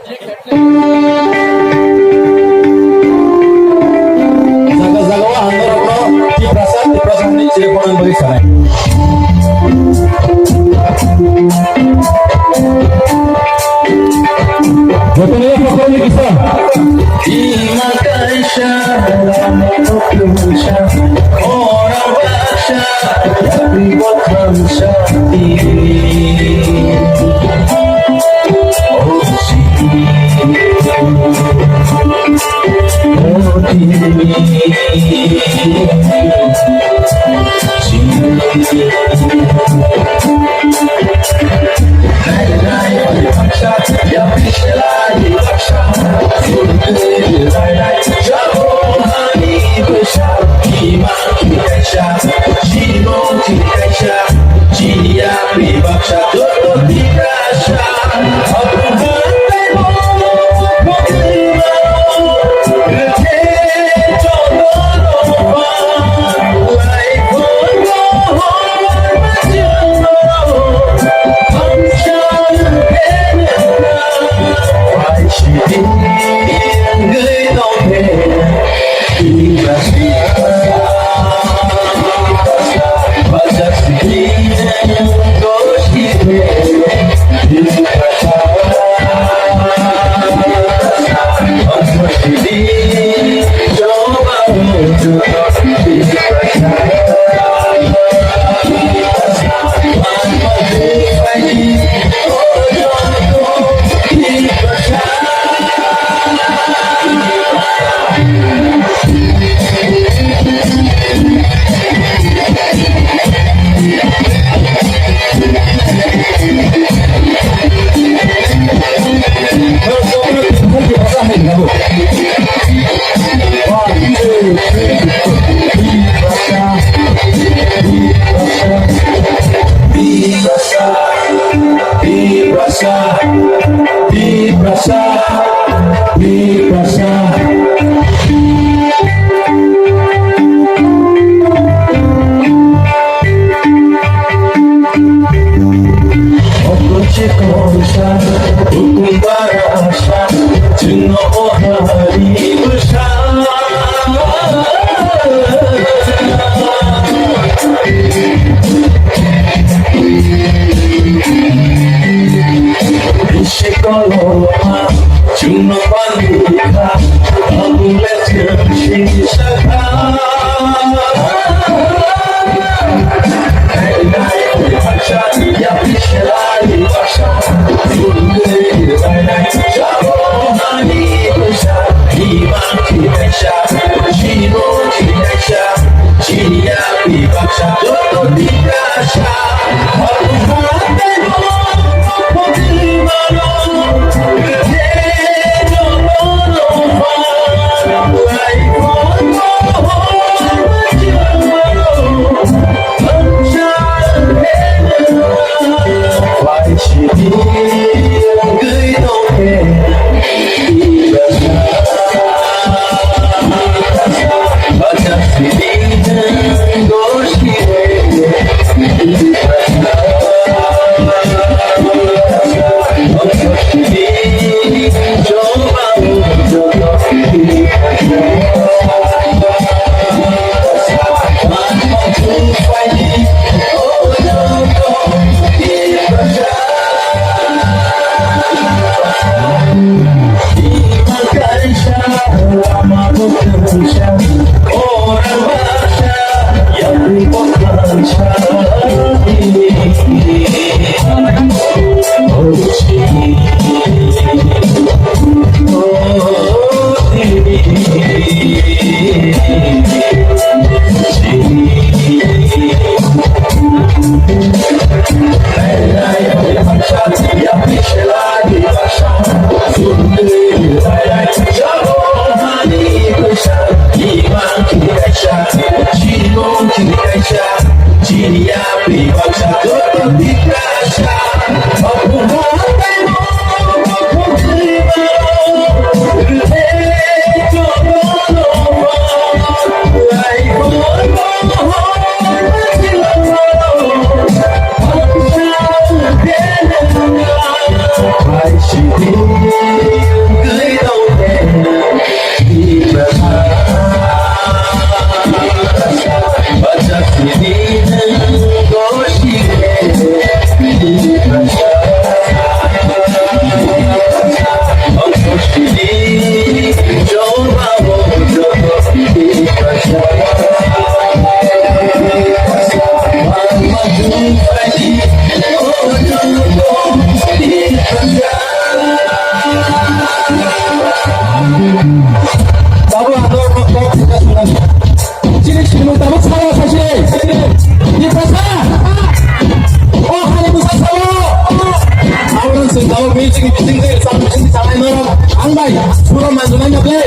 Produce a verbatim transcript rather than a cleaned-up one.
Jaga jaga o ang norokno Tiprasa, Tiprasa hwnwi chiri phone bagwi sanai. Jotono phone ni kisa. Ima kaisa, ora baksa, yapri botham sati. Tiprasa, Tiprasa, Tiprasa, Tiprasa. Okoche kosa, hukum barasa, chino ohari busa. Bisi koloma, chwngno panukha, abole chwng singsa kha. Nai nai baksa, yapri selai baksa, sundri nai nai, sabo hani baksa, iman ki baksa, jibo ki baksa. Chini yapri baksa joto tiprasa. Aku hatai mo, aku di mano. Kete joto Tabuk ang norok no kok thangna swnam. Chini chini tabuk salo saisi. Tiprasa. O hani bwsa salo. Abo nang sing tabuk bini chini bising de sam bising de sanai norok. Ang bai pura manjunai na ble.